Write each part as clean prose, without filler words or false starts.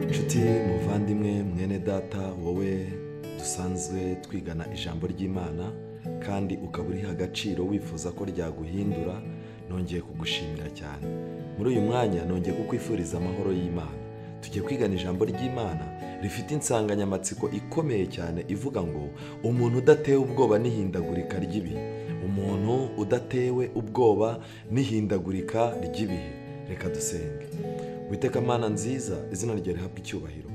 Nshuti muvandimwe, mwene data, wowe dusanzwe twigana ijambo ry'Imana kandi ukaba uriha agaciro wifuza ko ryaguhindura, nongeye kugushimira cyane. Muri uyu mwanya nongeye kukwifuriza amahoro y'Imana. Tugiye kwigana ijambo ry'Imana rifite insanganyamatsiko ikomeye cyane ivuga ngo umuntu udatewe ubwoba n'ihindagurika ry'ibihe. Umuntu udatewe ubwoba n'ihindagurika ry'ibihe. Reka dusenge. Uwiteka Mana nziza, izina ryawe rihabwe icyubahiro.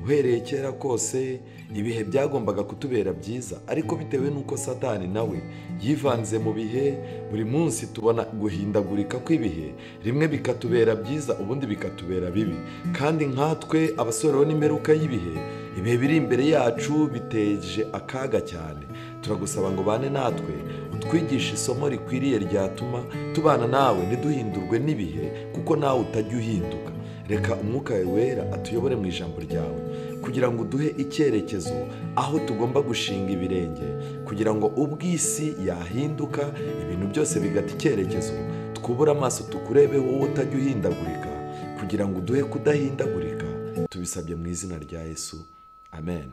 Uhereye kera kose ibihe byagombaga kutubera byiza, ariko bitewe n'uko Satani nawe yivanze mu bihe, buri munsi tubona guhindagurika kw'ibihe, rimwe bikatubera byiza ubundi bikatubera bibi. Kandi nkatwe abasore n'imperuka y'ibihe, ibihe biri imbere yacu biteje akaga cyane. Turagusaba ngo bane natwe, utwigishe isomo rikwiriye ryatuma tubana nawe ntiduhindurwe n'ibihe, kuko nawe utajya uhinduka. Reka umwuka wawe wera atuyobore mu ijambo ryawe, kugira ngo uduhe icyerekezo aho tugomba gushinga ibirenge, kugira ngo ubw'isi yahinduka ibintu byose bigata icyerekezo, twubure amaso tukurebe wowe utajya uhindagurika, kugira ngo uduhe kudahindagurika. Tubisabye mu izina rya Yesu, amen.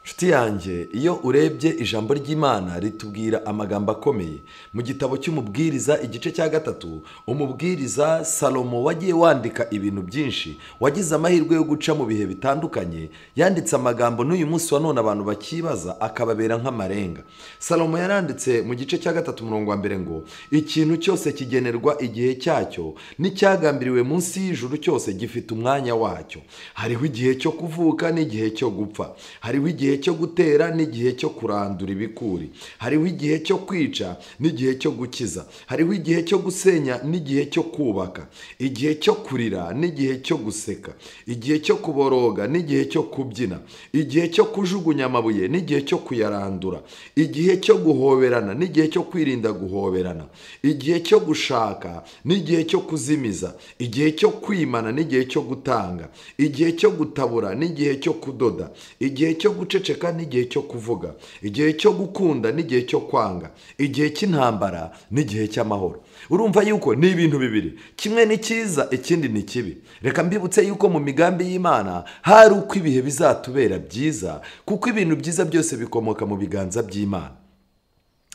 Nshuti yanjye, iyo urebye ijambo ry'Imana ritubwira amagambo akomeye. Mu gitabo cy'Umubwiriza igice cya 3, umubwiriza Salomo wagiye wandika ibintu byinshi, wagize amahirwe yo guca mu bihe bitandukanye, yanditse amagambo n'uyu munsi wa none abantu bakibaza akababera nk'amarenga. Salomo yaranditse mu gice cya 3 umurongo wa 1 ngo ikintu cyose kigenerwa igihe cyacyo, n'icyagambiriwe munsi y'ijuru cyose gifite umwanya wacyo. Hariho igihe cyo kuvuka n'igihe cyo gupfa, hariho igihe cyo gutera n'igihe cyo kurandura ibikuri, hariho igihe cyo kwica n'igihe cyo gukiza, hariho igihe cyo gusenya n'igihe cyo kubaka, igihe cyo kurira n'igihe cyo guseka, igihe cyo kuboroga n'igihe cyo kubyina, igihe cyo kujugunya amabuye n'igihe cyo kuyarandura, igihe cyo guhoberana n'igihe cyo kwirinda guhoberana, igihe cyo gushaka n'igihe cyo kuzimiza, igihe cyo kwimana n'igihe cyo gutanga, igihe cyo gutabura n'igihe cyo kudoda, igihe cyo guceceka n'igihe cyo kuvuga, igihe cyo gukunda n'igihe cyo kwanga, igihe cy'intambara n'igihe cy'amahoro. Urumva yuko ni ibintu bibiri, kimwe ni cyiza ikindi ni kibi. Reka mbibutse yuko mu migambi y'Imana hari uko ibihe bizatubera byiza, kuko ibintu byiza byose bikomoka mu biganza by'Imana.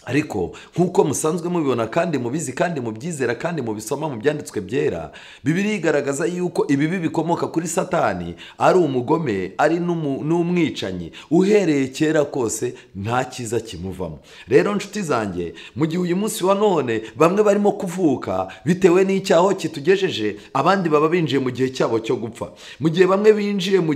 Ariko nk'uko musanzwe mubibona kandi mubizi kandi mubyizera kandi mubisoma mu byanditswe byera, Bibiliya igaragaza yuko ibibi bikomoka kuri Satani ari umugome, ari n'umwicanyi, uhereye kera kose nta cyiza kimuvamo. Rero nshuti zanjye, mu gihe uyu munsi wa none bamwe barimo kuvuka bitewe n'icyaho kitugejeje, abandi baba binjiye mu gihe cyabo cyo gupfa. Mu gihe bamwe binjiye mu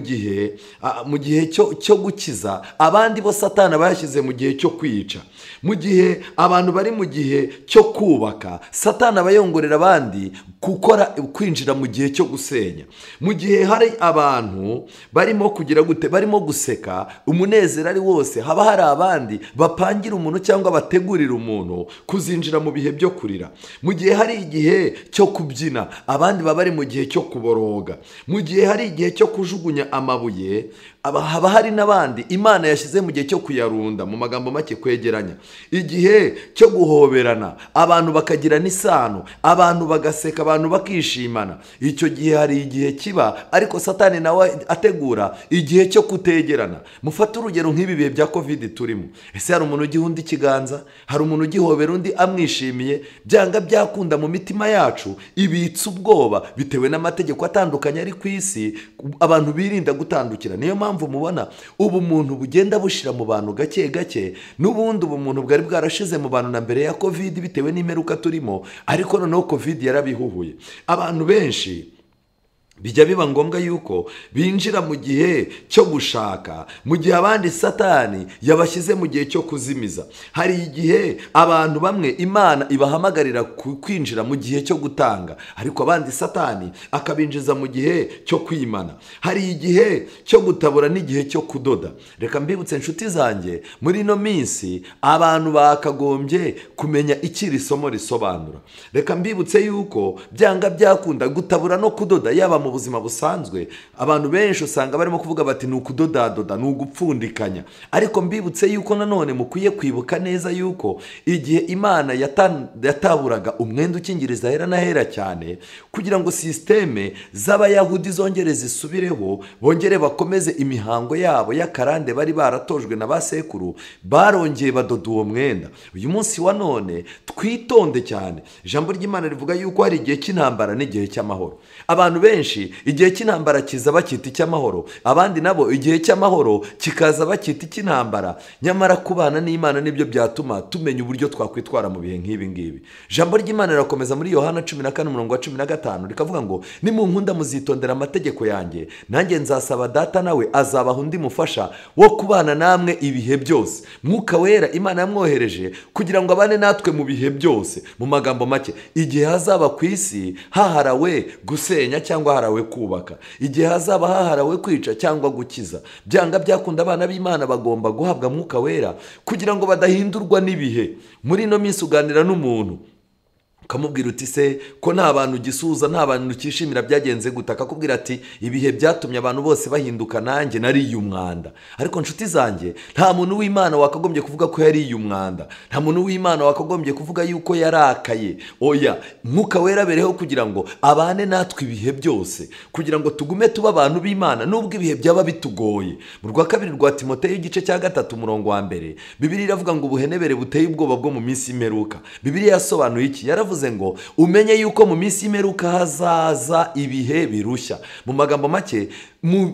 gihe cyo gukiza, abandi bo Satani bayashyize mu gihe cyo kwica. Mu gihe abantu bari mu gihe cyo kubaka, Satani abayongorera abandi gukora kwinjira mu gihe cyo gusenya. Mu gihe hari abantu barimo kugira gute, barimo guseka umunezero ari wose, haba hari abandi bapangira umuntu cyangwa bategurira umuntu kuzinjira mu bihe byo kurira. Mu gihe hari igihe cyo kubyina, abandi baba bari mu gihe cyo kuboroga. Mu gihe hari igihe cyo kujugunya amabuye, haba hari n'abandi Imana yashyize mu gihe cyo kuyarunda, mu magambo make kwegeranya. Igihe cyo guhoberana, abantu bakagira n'isano, abantu bagaseka, abantu bakishimana. Icyo gihe hari igihe kiba, ariko Satani nawe ategura igihe cyo kutegerana. Mufate urugero nk'ibi bihe bya Covid turimo. Ese hari umuntu ugiha undi ikiganza? Hari umuntu ugihobera undi amwishimiye? Byanga byakunda mu mitima yacu ibitse ubwoba bitewe n'amategeko atandukanye ari ku isi, abantu birinda gutandukira. Niyo mpamvu mubona ubumuntu bugenda bushira mu bantu gake gake, n'ubundi ubumuntu bwari bwarashize mu bantu na mbere ya Covid bitewe n'imperuka turimo, ariko noneho Covid yarabihuhuye. Abantu benshi Bijya biba ngombwa yuko binjira mu gihe cyo gushaka, mu gihe abandi Satani yabashyize mu gihe cyo kuzimiza. Hari igihe abantu bamwe Imana ibahamagarira kwinjira mu gihe cyo gutanga, ariko abandi Satani akabinjiza mu gihe cyo kwimana. Hari igihe cyo gutabura n'igihe cyo kudoda. Reka mbibutse inshuti zanjye, muri ino minsi abantu bakagombye kumenya icyo iri somo risobanura. Reka mbibutse yuko byanga byakunda gutabura no kudoda, yaba mu buzima busanzwe abantu benshi usanga barimo kuvuga bati ni ukudodadoda, ni ugupfundikanya. Ariko mbibutse yuko nanone mukwiye kwibuka neza yuko igihe Imana yataburaga umwenda ukingiriza ahera n'ahera cyane, kugira ngo sisiteme z'Abayahudi zongere zisubireho, bongere bakomeze imihango yabo y'akarande bari baratojwe na ba sekuru, barongeye badoda uwo mwenda. Uyu munsi wa none twitonde cyane. Ijambo ry'Imana rivuga yuko hari igihe cy'intambara n'igihe cy'amahoro. Abantu benshi igihe cy'intambara kiza bakita icy'amahoro, abandi nabo igihe cy'amahoro kikaza bakita icy'intambara. Nyamara kubana n'Imana nibyo byatuma tumenya uburyo twakwitwara mu bihe nk'ibi ngibi. Ijambo ry'Imana rirakomeza muri Yohana 14:15 rikavuga ngo nimunkunda muzitondera amategeko yanjye, nanjye nzasaba Data nawe azabaha undi mufasha wo kubana namwe ibihe byose. Mwuka Wera Imana yamwohereje kugira ngo abane natwe mu bihe byose. Mu magambo make, igihe hazaba ku isi haharawe gusenya cyangwa haharawe kubaka, igihe hazaba haharawe kwica cyangwa gukiza, byanga byakunda abana b'Imana bagomba guhabwa Mwuka Wera kugira ngo badahindurwa n'ibihe. Muri ino minsi uganira n'umuntu ukamubwira uti se ko nta bantu ugisuhuza, nta bantu ukishimira, byagenze gute? Akakubwira ati ibihe byatumye abantu bose bahinduka, nanjye nariye umwanda. Ariko nshuti zanjye, nta muntu w'Imana wakagombye kuvuga ko yariye umwanda, nta muntu w'Imana wakagombye kuvuga yuko yarakaye. Oya, Mwuka Wera abereho kugira ngo abane natwe ibihe byose, kugira ngo tugume tuba abantu b'Imana nubwo ibihe byaba bitugoye. Mu rwa kabiri rwa Timoteyo igice cya 3 umurongo wa 1, Bibiliya iravuga ngo ubuhenebere buteye ubwoba bwo mu minsi y'imperuka. Bibiliya yasobanuye iki? Yaravuze ngo umenye yuko mu minsi y'imperuka hazaza ibihe birushya. Mu magambo make,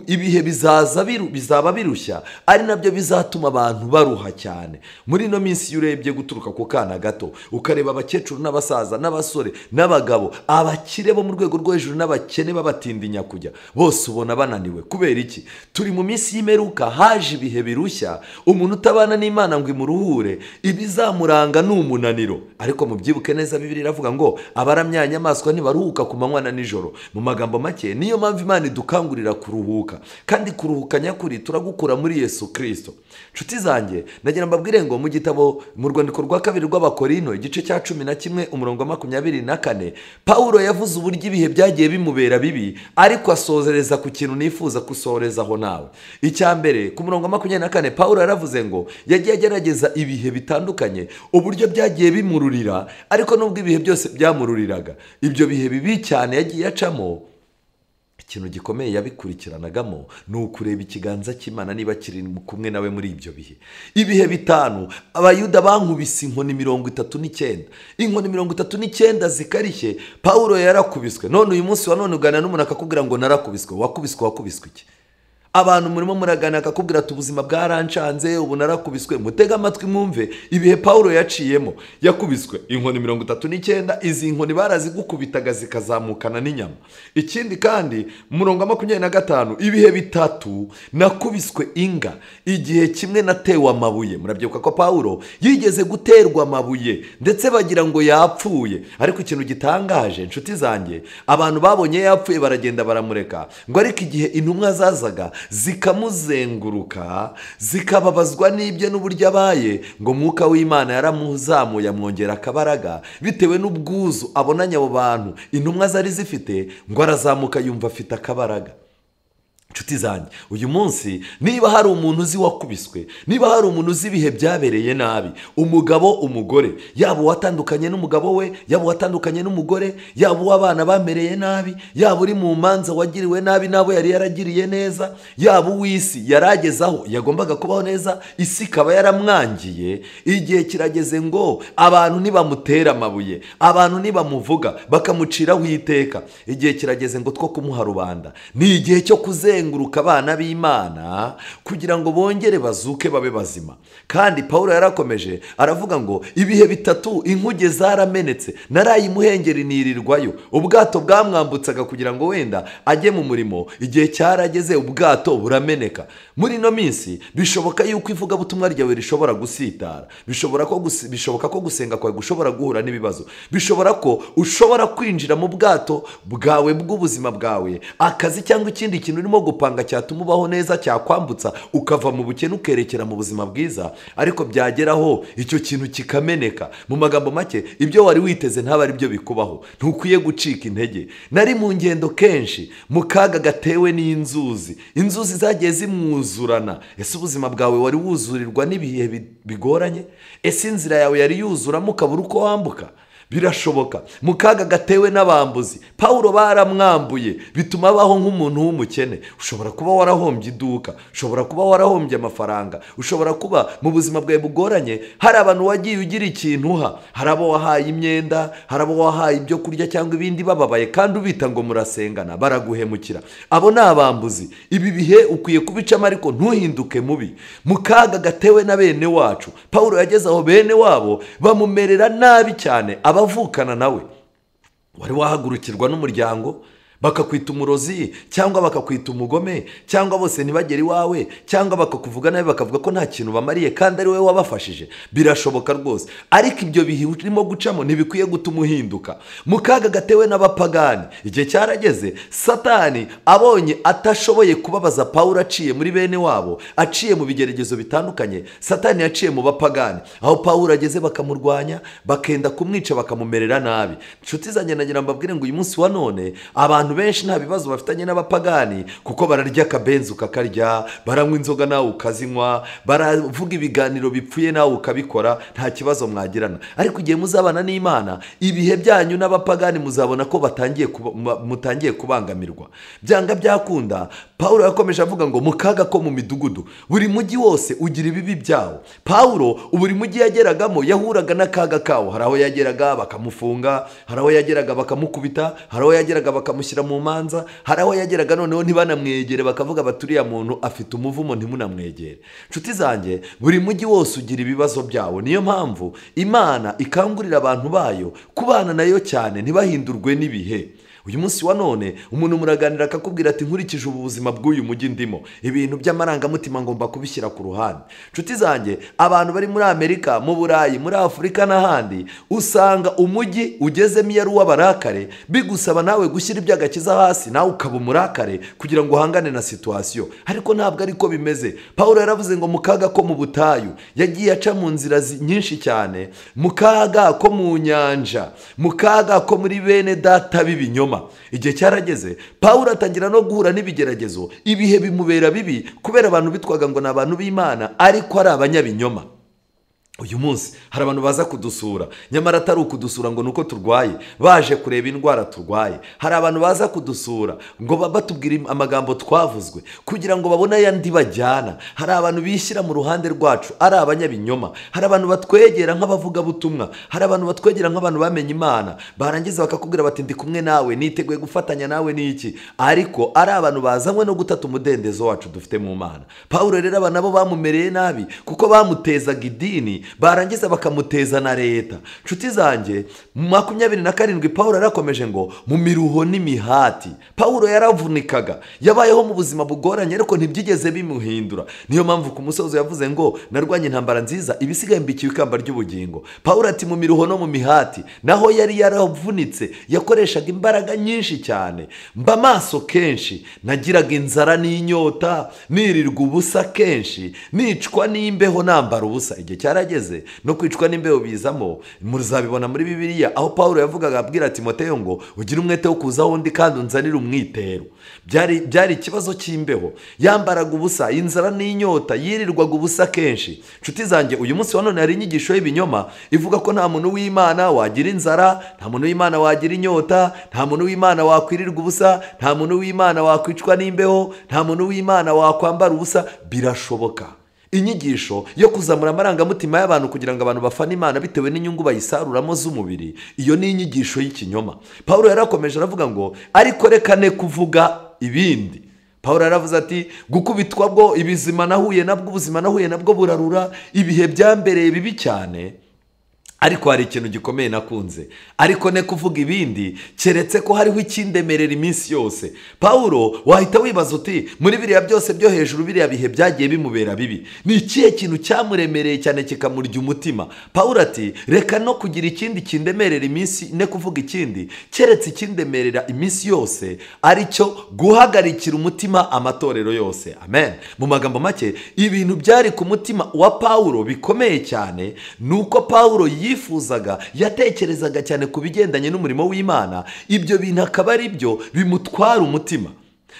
ibihe bizaba birushya, ari nabyo bizatuma abantu baruha cyane. Muri ino minsi iyo urebye guturuka ku kana gato, ukareba abakecuru n'abasaza n'abasore n'abagabo, abakire bo mu rwego rwo hejuru n'abakene babatindinya kujya, bose ubona bananiwe. Kubera iki? Turi mu minsi y'imperuka, haje ibihe birushya. Umuntu utabana n'Imana ngo imuruhure, ibizamuranga ni umunaniro. Ariko mubyibuke neza, Bibiliya iravuga ngo abaramya inyamaswa ntibaruhuka ku manywa na nijoro. Mu magambo make, niyo mpamvu Imana idukangurira kuruhuka, kandi kuruhuka nyakuri turagukura muri Yesu Kristo. Nshuti zanjye, nagira mbabwire ngo mu gitabo, mu rwandiko rwa kabiri rw'Abakorinto igice cya 11 umurongo wa 24, Paulo yavuze uburyo ibihe byagiye bimubera bibi, ariko asozereza ku kintu nifuza gusorezaho nawe. Icya mbere, ku murongo wa 24, Paulo yaravuze ngo yagiye agerageza ibihe bitandukanye, uburyo byagiye bimururira, ariko nubwo ibihe byose byamururiraga, ibyo bihe bibi cyane yagiye acamo, ikintu gikomeye yabikurikiranagamo ni ukureba ikiganza cy'Imana niba kiri kumwe nawe muri ibyo bihe. Ibihe bitanu Abayuda bankubise inkoni 39, inkoni 39 zikarishye, Paulo yarakubiswe. None uyu munsi wa none uganira n'umuntu akakubwira ngo narakubiswe. Wakubiswe, wakubiswe iki? Abantu murimo muragana akakubwira ati ubuzima bwarancanze, ubu narakubiswe. Mutega amatwi mwumve ibihe Paulo yaciyemo. Yakubiswe inkoni 39, izi nkoni barazigukubitaga zikazamukana n'inyama. Ikindi kandi murongo 25, ibihe bitatu nakubiswe inga, igihe kimwe natewe amabuye. Murabyibuka ko Paulo yigeze guterwa amabuye ndetse bagira ngo yapfuye. Ariko ikintu gitangaje nshuti zanjye, abantu babonye yapfuye baragenda baramureka, ngo ariko igihe intumwa zazaga zikamuzenguruka zikababazwa n'ibye n'uburyo abaye, ngo Mwuka w'Imana yaramuzamuye amwongera akabaraga bitewe n'ubwuzu abonanye abo bantu intumwa zari zifite, ngo arazamuka yumva afite akabaraga. Nshuti zanjye, uyu munsi niba hari umuntu uzi wakubiswe, niba hari umuntu uzi ibihe byabereye nabi, umugabo, umugore, yaba uwatandukanye n'umugabo we, yaba uwatandukanye n'umugore, yaba uw'abana bamereye nabi, yaba uri mu manza wagiriwe nabi n'abo yari yaragiriye neza, yaba uw'isi yaragezaho yagombaga kubaho neza, isi ikaba yaramwangiye, igihe kirageze ngo abantu nibamutera amabuye, abantu nibamuvuga bakamuciraho iteka, igihe kirageze ngo two kumuha rubanda. Ni igihe cyo kuzenguruka abana b'Imana kugira ngo bongere bazuke babe bazima. Kandi Pawulo yarakomeje aravuga ngo ibihe bitatu inkuge zaramenetse, naraye imuhengeri nirirwayo. Ubwato bwamwambutsaga kugira ngo wenda ajye mu murimo, igihe cyarageze ubwato burameneka. Muri ino minsi bishoboka yuko ivugabutumwa ryawe rishobora gusitara, bishoboka ko gusenga kwawe gushobora guhura n'ibibazo, bishobora ko ushobora kwinjira mu bwato bwawe bw'ubuzima bwawe, akazi cyangwa ikindi kintu urimo gupanga cyatuma ubaho neza, cyakwambutsa ukava mu bukene ukerekera mu buzima bwiza, ariko byageraho icyo kintu kikameneka. Mu magambo make, ibyo wari witeze ntaba ari byo bikubaho. Ntukwiye gucika intege. Nari mu ngendo kenshi mu kaga gatewe n'inzuzi, inzuzi zagiye zimwuzurana. Ese ubuzima bwawe wari wuzurirwa n'ibihe bigoranye? Ese inzira yawe yari yuzuramo ukabura uko wambuka? Birashoboka. Mu kaga gatewe n'abambuzi, Pawulo baramwambuye bituma abaho nk'umuntu w'umukene. Ushobora kuba warahombye iduka, ushobora kuba warahombye amafaranga, ushobora kuba mu buzima bwawe bugoranye hari abantu wagiye ugira ikintu uha, hari abo wahaye imyenda, hari abo wahaye ibyo kurya cyangwa ibindi bababaye, kandi ubita ngo murasengana, baraguhemukira. Abo ni abambuzi. Ibi bihe ukwiye kubicamo ariko ntuhinduke mubi. Mu kaga gatewe na bene wacu, Pawulo yageze aho bene wabo bamumerera nabi cyane, abavukana nawe. Wari wahagurukirwa n'umuryango bakakwita umurozi cyangwa bakakwita umugome, cyangwa bose ntibagere iwawe, cyangwa bakakuvuga nabi bakavuga ko nta kintu bamariye kandi ari wowe wabafashije. Birashoboka rwose, ariko ibyo bihe urimo gucamo ntibikwiye gutuma uhinduka. Mu kaga gatewe n'abapagani, igihe cyarageze Satani abonye atashoboye kubabaza Pawulo aciye muri bene wabo, aciye mu bigeragezo bitandukanye, Satani yaciye mu bapagani, aho Pawulo ageze bakamurwanya, bakenda kumwica, bakamumerera nabi. Inshuti zanjye, nagira mbabwire ngo uyu munsi wa none abantu benshi nta bibazo bafitanye n'abapagani, kuko bararya akabenzi ukakarya, baranywa inzoga nawe ukazinywa, baravuga ibiganiro bipfuye nawe ukabikora, nta kibazo mwagirana. Ariko igihe muzabana n'Imana, ibihe byanyu n'abapagani muzabona ko mutangiye kubangamirwa. Byanga byakunda. Pawulo yakomeje avuga ngo mu kaga ko mu midugudu, buri mujyi wose ugira ibibi byawo. Pawulo buri mujyi yageragamo yahuraga n'akaga kawo. Hari aho yageraga bakamufunga, hari aho yageraga bakamukubita, hari aho yageraga bakamushyira mu manza, hari aho yageraga noneho ntibanamwegere, bakavuga baturiya muntu afite umuvumo ntimunamwegere. Nshuti zanjye, buri mujyi wose ugira ibibazo byawo. Niyo mpamvu Imana ikangurira abantu bayo kubana nayo cyane, ntibahindurwe n'ibihe. Uyu munsi wa none umuntu muraganira akakubwira ati nkurikije ubu buzima bw'uyu mujyi ndimo, ibintu by'amarangamutima ngomba kubishyira ku ruhande. Nshuti zanjye, abantu bari muri Amerika, mu Burayi, muri Afurika n'ahandi, usanga umujyi ugezemo iyo ari uw'abarakare, bigusaba nawe gushyira iby'agakiza hasi, nawe ukaba umurakare kugira ngo uhangane na situwasiyo. Ariko ntabwo ariko bimeze. Pawulo yaravuze ngo mu kaga ko mu butayu, yagiye aca mu nzira nyinshi cyane, mu kaga ko mu nyanja, mu kaga ko muri bene data b'ibinyoma. Igihe cyarageze Pawulo atangira no guhura n'ibigeragezo, ibihe bimubera bibi kubera abantu bitwaga ngo ni abantu b'Imana ariko ari abanyabinyoma. Uyu munsi hari abantu baza kudusura, nyamara atari ukudusura ngo nuko turwaye, baje kureba indwara turwaye. Hari abantu baza kudusura ngo batubwire amagambo twavuzwe kugira ngo babone ayandi bajyana. Hari abantu bishyira mu ruhande rwacu ari abanyabinyoma. Hari abantu batwegera nk'abavugabutumwa, hari abantu batwegera nk'abantu bamenye Imana, barangiza bakakubwira bati ndi kumwe nawe, niteguye gufatanya nawe n'iki, ariko ari abantu bazanywe no gutata umudendezo wacu dufite mu Mana. Pawulo rero aba nabo bamumereye nabi kuko bamutezaga idini, barangiza bakamuteza na leta. Nshuti zanjye, mu 27 Pawulo yarakomeje ngo mu miruho n'imihati. Pawulo yaravunikaga, yabayeho mu buzima bugoranye ariko ntibyigeze bimuhindura. Niyo mpamvu ku musozo yavuze ngo narwanye intambara nziza, ibisigaye mbikiwe ikamba ry'ubugingo. Pawulo ati mu miruho no mu mihati, naho yari yaravunitse, yakoreshaga imbaraga nyinshi cyane. Mba maso kenshi, nagiraga inzara n'inyota, nirirwa ubusa kenshi, nicwa n'imbeho nambara ubusa. Igihe cyarageze no kwicwa n'imbeho bizamo, muzabibona muri Bibiliya aho Pawulo yavugaga abwira Timoteyo ngo ugire umwete wo kuza aho ndi kandi unzanire umwitero. Byari ikibazo cy'imbeho, yambaraga ubusa, inzara n'inyota, yirirwaga ubusa kenshi. Nshuti zanjye, uyu munsi wa none hari inyigisho y'ibinyoma ivuga ko nta muntu w'Imana wagira inzara, nta muntu w'Imana wagira inyota, nta muntu w'Imana wakwirirwa ubusa, nta muntu w'Imana wakwicwa n'imbeho, nta muntu w'Imana wakwambara ubusa. Birashoboka. Inyigisho yo kuzamura amarangamutima y'abantu kugira ngo abantu bafane Imana bitewe n'inyungu bayisaruramo z'umubiri, iyo ni inyigisho y'ikinyoma. Pawulo yarakomeje aravuga ngo ariko reka ne kuvuga ibindi. Pawulo aravuze ati gukubitwa bwo ibizima nahuye nabwo, ubuzima nahuye nabwo burarura, ibihe byambereye bibi cyane, ariko hari ikintu gikomeye nakunze, ariko ne kuvuga ibindi keretse ko hariho ikindemerera iminsi yose. Pawulo wahita wibaza uti muri biriya byose byo hejuru, biriya bihe byagiye bimubera bibi, ni ikihe kintu cyamuremereye cyane kikamurya umutima? Pawulo ati reka no kugira ikindi kindemerera iminsi, ne kuvuga ikindi keretse ikindemerera iminsi yose, aricyo guhagarikira umutima amatorero yose. Amen. Mu magambo make, ibintu byari ku mutima wa Pawulo bikomeye cyane nuko Pawulo yifuzaga, yatekerezaga cyane ku bigendanye n'umurimo w'Imana, ibyo bintu akaba ari byo bimutwara umutima.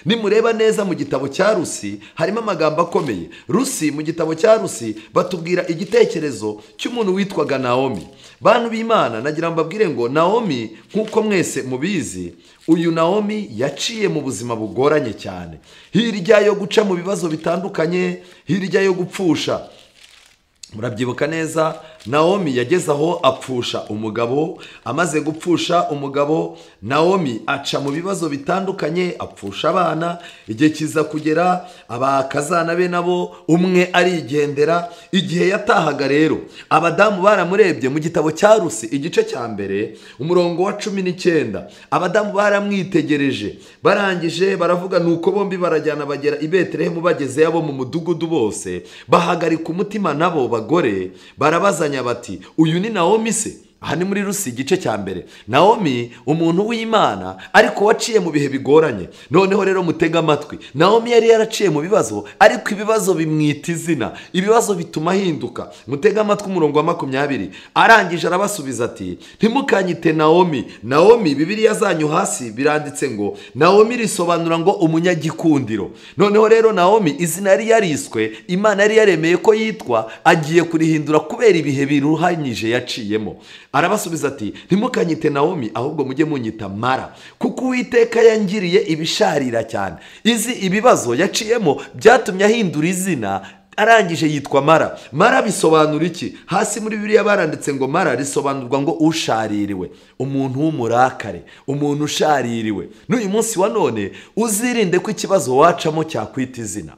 Nimureba neza mu gitabo cya Rusi harimo amagambo akomeye. Rusi, mu gitabo cya Rusi batubwira igitekerezo cy'umuntu witwaga Naomi. Bantu b'Imana, nagira mbabwire ngo Naomi, nk'uko mwese mubizi, uyu Naomi yaciye mu buzima bugoranye cyane, hirya yo guca mu bibazo bitandukanye, hirya yo gupfusha. Murabyibuka neza, Naomi yageze aho apfusha umugabo. Amaze gupfusha umugabo, Naomi aca mu bibazo bitandukanye, apfusha abana. Igihe kiza kugera abakazana be nabo umwe arigendera. Igihe yatahaga rero, abadamu baramurebye. Mu gitabo cya Rusi igice cya mbere umurongo wa 19, abadamu baramwitegereje, barangije baravuga, nuko bombi barajyana bagera i Betelehemu. Bageze abo mu mudugudu bose bahagarika umutima, nabo bagore barabazanya bati uyu ni Naomi se? Aha ni muri Rusi igice cya mbere. Naomi umuntu w'Imana ariko waciye mu bihe bigoranye. Noneho rero mutega amatwi, Naomi yari yaraciye mu bibazo, ariko ibibazo bimwita izina, ibibazo bituma ahinduka. Mutega amatwi umurongo wa 20. Arangije arabasubiza ati ntimukanyite Naomi. Naomi, Bibiliya zanyu hasi biranditse ngo Naomi risobanura ngo umunyagikundiro. Noneho rero Naomi izina yari yariswe, Imana yari yaremeye ko yitwa, agiye kurihindura kubera ibihe biruhanyije yaciyemo. Arabasubiza ati ntimukanyite Naomi, ahubwo mujye munyita Mara, kuko Uwiteka yangiriye ibisharira cyane. Izi ibibazo yaciyemo byatumye ahindura izina, arangije yitwa Mara. Mara bisobanura iki? Hasi muri Bibiliya baranditse ngo Mara risobanurwa ngo ushaririwe, umuntu w'umurakare, umuntu ushaririwe. N'uyu munsi wa none uzirinde ko ikibazo wacamo cyakwita izina.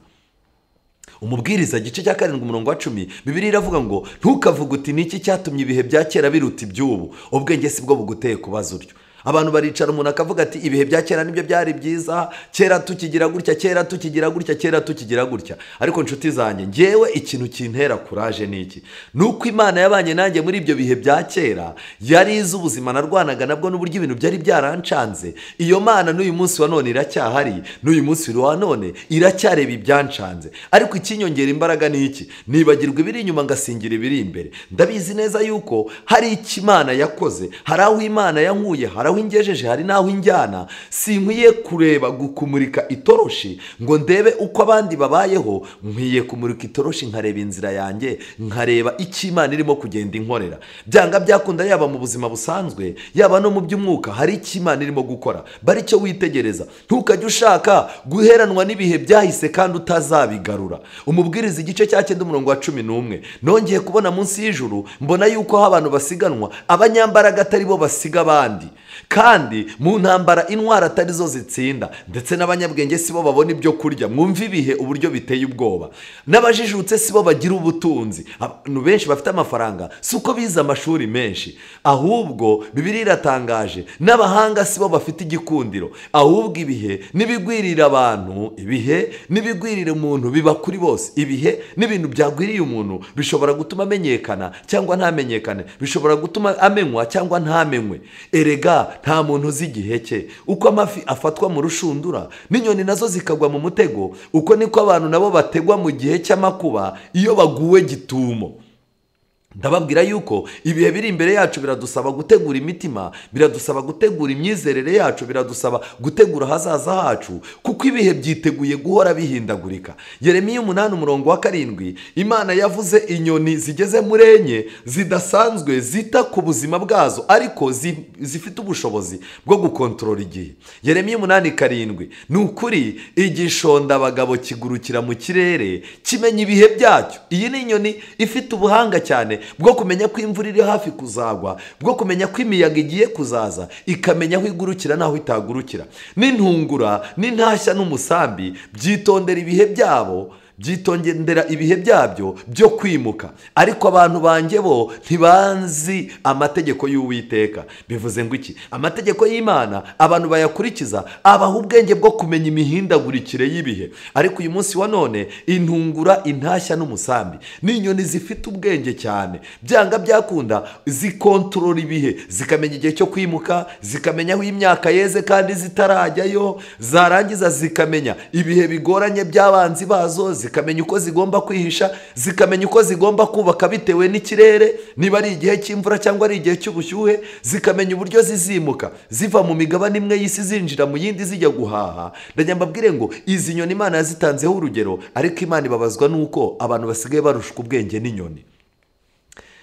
Umubwiriza igice cya 7 umurongo wa 10, Bibiliya iravuga ngo ntukavuge uti niki cyatumye ibihe bya kera biruta iby'ubu, ubwenge si bwo buguteye kubaza utyo. Abantu baricara umuntu akavuga ati ibihe bya kera nibyo byari byiza, kera tukigira gutya, kera tukigira gutya, kera tukigira gutya. Ariko nshuti zanjye, ngewe ikintu kintera kuraje niki? Nuko Imana yabanye nanjye muri ibyo bihe bya kera, yari izi ubuzima narwanaga nabwo n'uburyo ibintu byari byarancanze. Iyo Mana n'uyu munsi wa none iracyahari, n'uyu munsi wa none iracyareba ibyancanze. Ariko ikinyongera imbaraga ni iki? Nibagirwa ibiri inyuma ngasingira ibiri imbere. Ndabizi neza yuko hari icyo Imana yakoze, hari aho Imana yankuye, hari aho ingejeje, hari naho injyana. Sinkwiye kureba gukumurika itoroshi ngo ndebe uko abandi babayeho, nkwiye kumurika itoroshi nkareba inzira yanjye, nkareba icyo Imana irimo kugenda inkorera. Byanga byakunda, yaba mu buzima busanzwe, yaba no mu by'umwuka, hari icyo Imana irimo gukora. Bari cyo witegereza, ntukajye ushaka guheranwa n'ibihe byahise kandi utazabigarura. Umubwiriza igice cya 9 umurongo wa 11, nongeye kubona munsi y'ijuru mbona yuko aho abantu basiganwa, abanyambaraga atari bo basiga abandi, kandi mu ntambara intwara atari zo zitsinda, ndetse n'abanyabwenge sibo babona ibyo kurya. Mwumva ibihe uburyo biteye ubwoba. N'abajijutse sibo bagira ubutunzi. Abantu benshi bafite amafaranga si uko bize amashuri menshi, ahubwo Bibiliya iratangaje, n'abahanga sibo bafite igikundiro, ahubwo ibihe n'ibigwirira abantu, ibihe n'ibigwirira umuntu biba kuri bose. Ibihe n'ibintu byagwiriye umuntu bishobora gutuma amenyekana cyangwa ntamenyekane, bishobora gutuma amenywa cyangwa ntamenywe. Erega nta muntu uzi igihe cye. Uko amafi afatwa mu rushundura n'inyoni nazo zikagwa mu mutego, uko niko abantu nabo bategwa mu gihe cy'amakuba iyo baguwe gitumo. Ndababwira yuko ibihe biri imbere yacu biradusaba gutegura imitima, biradusaba gutegura imyizerere yacu, biradusaba gutegura ahazaza hacu, kuko ibihe byiteguye guhora bihindagurika. Yeremiya 8 umurongo wa 7, Imana yavuze inyoni zigeze muri 4 zidasanzwe zita ku buzima bwazo, ariko zifite ubushobozi bwo gukontorora igihe. Yeremiya 8:7, ni ukuri igishondabagabo kigurukira mu kirere kimenya ibihe byacyo. Iyi ni inyoni ifite ubuhanga cyane, bwo kumenya ko imvura iri hafi kuzagwa, bwo kumenya ko imiyaga igiye kuzaza, ikamenya aho igurukira n'aho itagurukira. N'intungura n'intashya n'umusambi byitondera ibihe byabo, byitondera ibihe byabyo byo kwimuka. Ariko abantu banjye bo ntibanzi amategeko y'Uwiteka. Bivuze ngo iki? Amategeko y'Imana abantu bayakurikiza abaha ubwenge bwo kumenya imihindagurikire y'ibihe. Ariko uyu munsi wa none intungura, intashya n'umusambi ni inyoni zifite ubwenge cyane, byanga byakunda zikontorora ibihe, zikamenya igihe cyo kwimuka, zikamenya aho imyaka yeze kandi zitarajyayo, zarangiza zikamenya ibihe bigoranye by'abanzi bazo, zikamenya uko zigomba kwihisha, zikamenya uko zigomba kubaka bitewe n'ikirere, niba ari igihe cy'imvura cyangwa ari igihe cy'ubushyuhe, zikamenya uburyo zizimuka ziva mu migabane imwe y'isi zinjira mu yindi zijya guhaha. Ndajya mbabwire ngo izi nyoni Imana yazitanzeho urugero, ariko Imana ibabazwa nuko abantu basigaye barushwa ubwenge n'inyoni.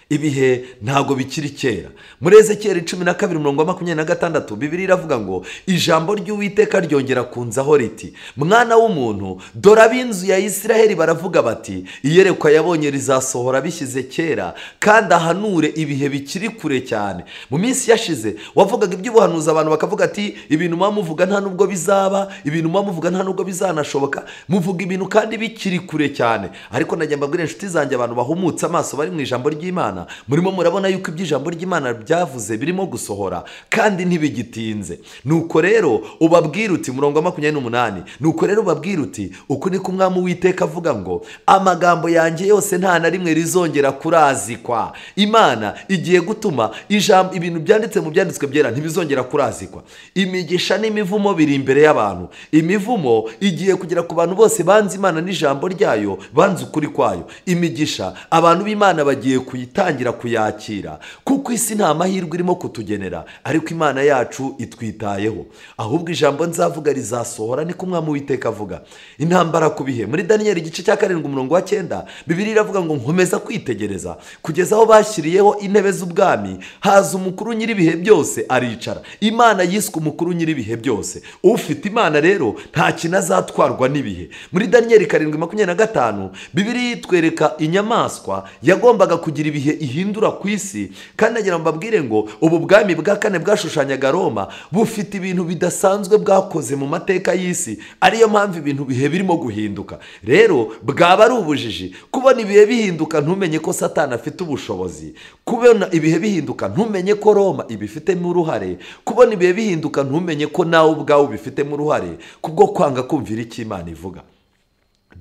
Ibihe ntago bikiri kera. Muri Ezekiyeli 12:26 Bibiliya iravuga ngo ijambo ry'Uwiteka ryongera kunzaho riti, mwana w'umuntu, dore ab'inzu ya Isiraheli baravuga bati, iyerekwa yabonye rizasohora bishyize kera, kandi ahanure ibihe bikiri kure cyane. Mu minsi yashize wavugaga iby'ubuhanuzi abantu bakavuga ati ibintu muvuga nta nubwo bizaba, ibintu muvuga nta nubwo bizanashoboka, muvuga ibintu kandi bikiri kure cyane. Ariko najya mbabwira inshuti zanjye, abantu bahumutse amaso bari mu ijambo ry'Imana, murimo murabona yuko iby'ijambo ry'Imana byavuze birimo gusohora kandi ntibigitinze. Nuko rero ubabwira uti, murongo wa 28, nuko rero ubabwira uti uku niko Umwami Uwiteka avuga ngo amagambo yanjye yose nta na rimwe rizongera kurazikwa. Imana igiye gutuma ijambo, ibintu byanditse mu byanditswe byera ntibizongera kurazikwa. Imigisha n'imivumo biri imbere y'abantu. Imivumo igiye kugera ku bantu bose banze Imana n'ijambo ryayo, banze ukuri kwayo. Imigisha abantu b'Imana bagiye kuyitangira kuyakira, kuko isi nta mahirwe irimo kutugenera, ariko Imana yacu itwitayeho. Ahubwo ijambo nzavuga rizasohora, niko Umwami Uwiteka avuga. Intambara ku bihe. Muri Daniyeli igice cya 7 umurongo wa 9, Bibiliya iravuga ngo nkomeza kwitegereza kugeza aho bashyiriyeho intebe z'ubwami, haza umukuru nyir'ibihe byose aricara. Imana yiswe umukuru nyir'ibihe byose. Ufite Imana rero nta kintu azatwarwa n'ibihe. Muri Daniyeli 7:25 Bibiliya itwereka inyamaswa yagombaga kugira ibihe ihindura ku isi, kandi nagira ngo mbabwire ngo ubu bwami bwa kane bwashushanyaga Roma bufite ibintu bidasanzwe bwakoze mu mateka y'isi, ariyo mpamvu ibintu bihe birimo guhinduka. Rero bwaba ari ubujiji kubona ibihe bihinduka ntumenye ko Satani afite ubushobozi, kubona ibihe bihinduka ntumenye ko Roma ibifitemo uruhare, kubona ibihe bihinduka ntumenye ko nawe ubwawe ubifitemo uruhare, kubwo kwanga kumvira icyo Imana ivuga.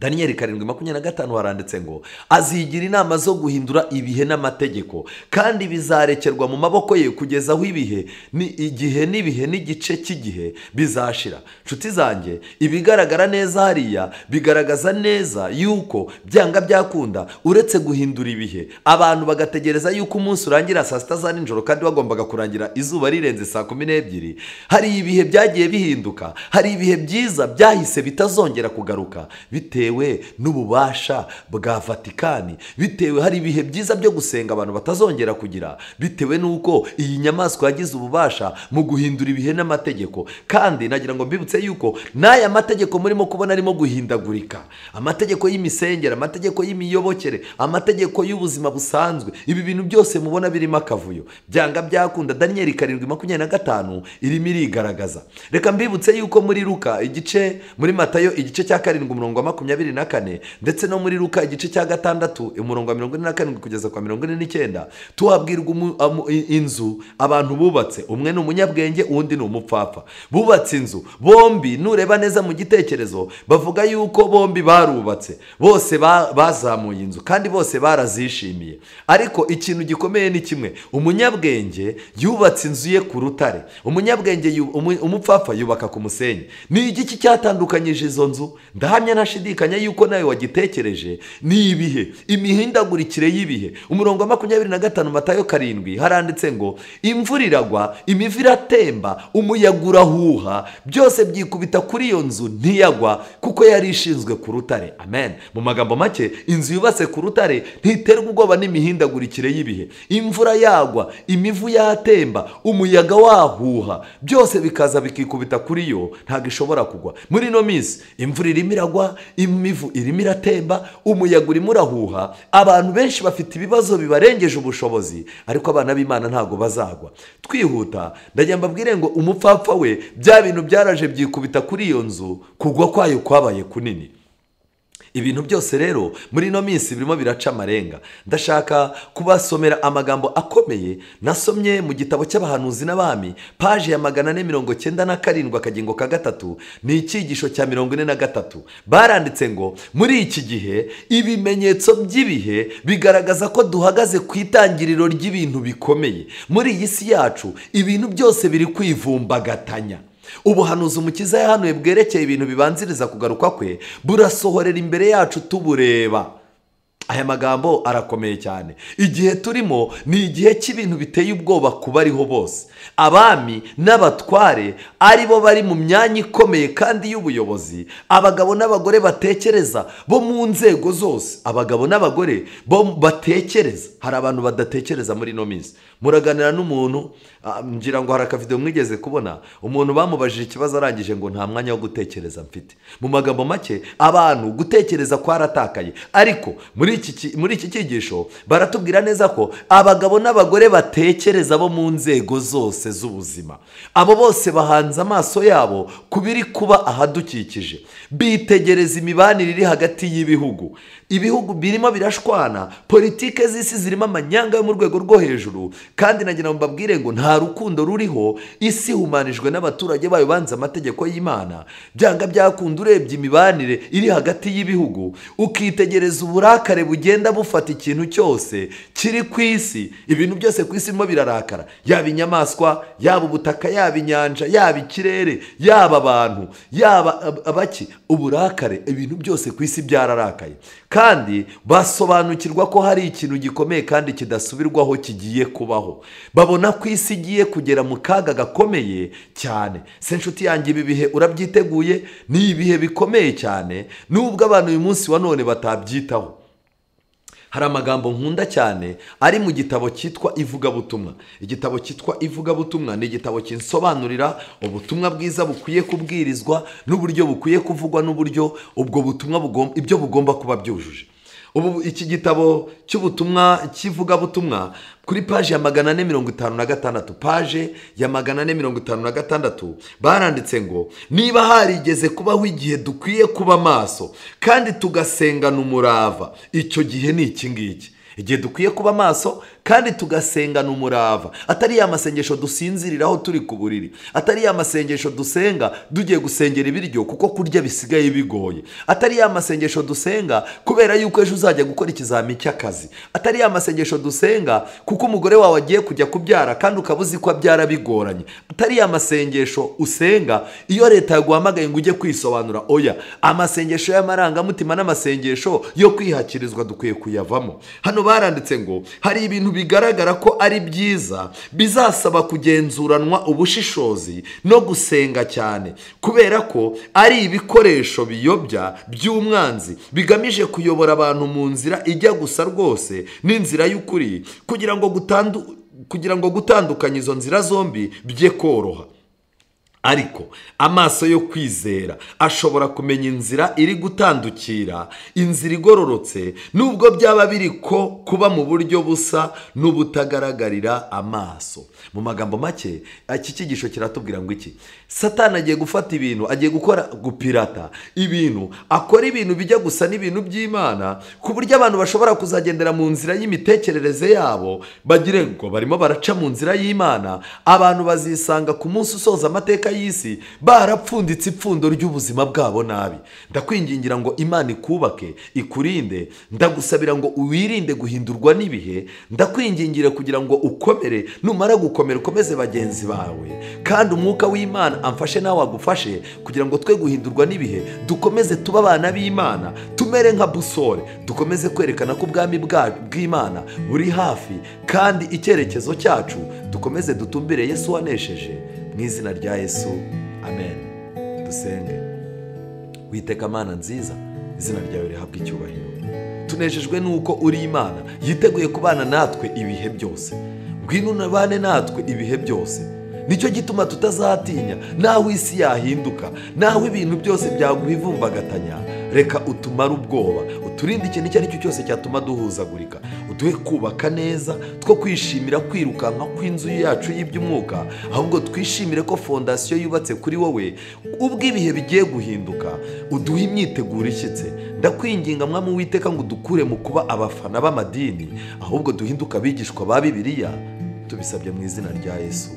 Daniyeli 7:25 haranditse ngo azigira inama zo guhindura ibihe n'amategeko, kandi bizarekerwa mu maboko ye kugeza aho ibihe ni igihe n'ibihe n'igice cy'igihe bizashira. Nshuti zanjye, ibigaragara neza hariya bigaragaza neza yuko byanga byakunda uretse guhindura ibihe, abantu bagategereza yuko umunsi urangira saa 6 za nijoro kandi bagombaga kurangira izuba rirenze saa 12. Hari ibihe byagiye bihinduka, hari ibihe byiza byahise bitazongera kugaruka bitewe n'ububasha bwa Vatikani, bitewe hari ibihe byiza byo gusenga abantu batazongera kugira, bitewe n'uko iyi nyamaswa yagize ububasha mu guhindura ibihe n'amategeko. Kandi nagira ngo mbibutse yuko n'aya mategeko murimo kubona arimo guhindagurika, amategeko y'imisengere, amategeko y'imiyobokere, amategeko y'ubuzima busanzwe, ibi bintu byose mubona birimo akavuyo. Byanga byakunda Daniyeli 7:25 irimo irigaragaza. Reka mbibutse yuko muri Luka igice, muri Matayo igice cya 7 umurongo wa 24, ndetse no muri Luka igice cya 6 umurongo wa 47 kugeza kwa 49, tuhabwirwa inzu abantu bubatse, umwe ni umunyabwenge undi ni umupfapfa. Bubatse inzu bombi, nureba neza mu gitekerezo bavuga yuko bombi barubatse, bose bazamuye inzu kandi bose barazishimiye. Ariko ikintu gikomeye ni kimwe, umunyabwenge yubatse inzu ye ku rutare, umunyabwenge umupfapfa yubaka ku musenyi. Ni igiki cyatandukanyije izo nzu? Ndahamya ntashidikanya yuko nawe wagitekereje. Ni ibihe, imihindagurikire y'ibihe. Umurongo wa 25 Matayo 7 haranditse ngo imvura iragwa, imivu iratemba, umuyaga urahuha, byose byikubita kuri iyo nzu ntiyagwa kuko yari ishinzwe ku rutare. Amen. Mu magambo make, inzu yubatse ku rutare ntiterwa ubwoba n'imihindagurikire y'ibihe. Imvura yagwa, imivu yatemba, umuyaga wahuha, byose bikaza bikikubita kuri yo, ntabwo ishobora kugwa. Muri ino minsi imvura irimo iragwa, Imivu irimo iratemba, umuyaga urimo urahuha, abantu benshi bafite ibibazo bibarengeje ubushobozi, ariko abana b'Imana ntago bazagwa. Twihuta ndajya mbabwire ngo umupfapfa we bya bintu byaraje byikubita kuri iyo nzu, kugwa kwayo kwabaye kunini. Ibintu byose rero muri ino minsi birimo biraca amarenga. Ndashaka kubasomera amagambo akomeye nasomye mu gitabo cy'abahanuzi n'abami, paje ya 497 akagingo ka 3, ni icyigisho cya 43. Baranditse ngo muri iki gihe ibimenyetso by'ibihe bigaragaza ko duhagaze ku itangiriro ry'ibintu bikomeye. Muri iyi si yacu ibintu byose biri kwivumbagatanya. Ubuhanuzi Umukiza yahanuye bwerekeye ibintu bibanziriza kugaruka kwe burasohorera imbere yacu tubureba. Aya magambo arakomeye cyane. Igihe turimo ni igihe cy'ibintu biteye ubwoba kuba ariho bose. Abami n'abatware ari bo bari mu myanya ikomeye kandi y'ubuyobozi, abagabo n'abagore batekereza bo mu nzego zose, abagabo n'abagore bo batekereza. Hari abantu badatekereza muri ino minsi. Muraganira n'umuntu, ngira ngo hari akavideo mwigeze kubona, umuntu bamubajije ikibazo arangije ngo nta mwanya wo gutekereza mfite. Mu magambo make, abantu gutekereza kwaratakaye. Ariko muri iki cyigisho baratubwira neza ko abagabo n'abagore batekereza bo mu nzego zose z'ubuzima, abo bose bahanze amaso yabo kubiri kuba ahadukikije, bitegereza imibanire iri hagati y'ibihugu. Ibihugu birimo birashwana, politike z'isi zirimo amanyanga yo mu rwego rwo hejuru, kandi nagira ngo mbabwire ngo nta rukundo ruriho. Isi humanijwe n'abaturage bayo banze amategeko y'Imana. Byanga byakunda urebye imibanire iri hagati y'ibihugu, ukitegereza uburakare bugenda bufata ikintu cyose kiri ku isi. Ibintu byose ku isi birimo birarakara, yaba inyamaswa, yaba ubutaka, yaba inyanja, yaba ikirere, yaba abantu, yaba abaki, uburakare, ibintu byose ku isi byararakaye. Kandi basobanukirwa ko hari ikintu gikomeye kandi kidasubirwaho kigiye kubaho. Babona ko isi igiye kugera mu kaga gakomeye cyane. Se nshuti yanjye, ibi bihe urabyiteguye? Ni ibihe bikomeye cyane, nubwo abantu uyu munsi wa none batabyitaho. Hari amagambo nkunda cyane ari mu gitabo cyitwa Ivugabutumwa. Igitabo cyitwa Ivugabutumwa ni igitabo kinsobanurira ubutumwa bwiza bukwiye kubwirizwa, n'uburyo bukwiye kuvugwa, n'uburyo ubwo butumwa ibyo bugomba kuba byujuje. Ubu iki gitabo cy'ubutumwa cy'ivugabutumwa kuri paje ya 456, paje ya 456 baranditse ngo niba harigeze kubaho igihe dukwiye kuba maso kandi tugasengana umurava, icyo gihe ni iki ngiki. Igihe dukwiye kuba maso kandi tugasengana umurava, atari ya masengesho dusinziriraho turi ku buriri, atari ya masengesho dusenga dugiye gusengera ibiryo kuko kurya bisigaye bigoye, atari ya masengesho dusenga kubera yuko ejo uzajya gukora ikizami cy'akazi, atari ya masengesho dusenga kuko umugore wawe agiye kujya kubyara kandi ukaba uzi ko abyara bigoranye, atari ya masengesho usenga iyo leta yaguhamagaye ngo ujye kwisobanura. Oya, amasengesho y'amarangamutima n'amasengesho yo kwihakirizwa dukwiye kuyavamo. Hano baranditse ngo hari ibintu bigaragara ko ari byiza bizasaba kugenzuranwa ubushishozi no gusenga cyane, kubera ko ari ibikoresho biyobya by'umwanzi bigamije kuyobora abantu mu nzira ijya gusa rwose n'inzira y'ukuri, kugira ngo gutandukanya izo nzira zombi bye koroha. Ariko amaso yo kwizera ashobora kumenya inzira iri gutandukira, inzira igororotse, nubwo byaba biri ko kuba mu buryo busa n'ubutagaragarira amaso. Mu magambo make, iki cyigisho kiratubwira ngo iki? Satani agiye gufata ibintu, agiye gukora gupirata ibintu, akora ibintu bijya gusa n'ibintu by'Imana, ku buryo abantu bashobora kuzagendera mu nzira y'imitekerereze yabo, bagire ngo barimo baraca mu nzira y'Imana. Abantu bazisanga ku munsi usoza amateka y'isi barapfunditse ipfundo ry'ubuzima bwabo nabi. Ndakwingingira ngo Imana ikubake, ikurinde. Ndagusabira ngo uwirinde guhindurwa n'ibihe. Ndakwingingira kugira ngo ukomere, numara gukomera ukomeze bagenzi bawe, kandi umwuka w'Imana amfashe nawe agufashe, kugira ngo twe guhindurwa n'ibihe, dukomeze tuba abana b'Imana, tumere nka busore, dukomeze kwerekana ko ubwami bw'Imana buri hafi, kandi icyerekezo cyacu dukomeze dutumbire Yesu wanesheje. Mu izina rya Yesu, amen. Dusenge. Witeka Mana nziza, izina ryawe rihabwe icyubahiro. Tunejejwe nuko uri Imana yiteguye kubana natwe ibihe byose. Ngwino unabane natwe ibihe byose. Nicyo gituma tutazatinya naho isi yahinduka, naho ibintu byose byagwivumbagatanya. Reka utumare ubwoba, uturinde ikintu icyo ari cyo cyose cyatuma duhuzagurika, uduhe kubaka neza, two kwishimira kwirukanka kw'inzu yacu y'iby'umwuka, ahubwo twishimire ko fondasiyo yubatse kuri wowe. Ubwo ibihe bigiye guhinduka, uduhe imyiteguro ishyitse. Ndakwinginga Mwami Uwiteka ngo udukure mu kuba abafana b'amadini, ahubwo duhinduke abigishwa ba Bibiliya. Tubisabye mu izina rya Yesu,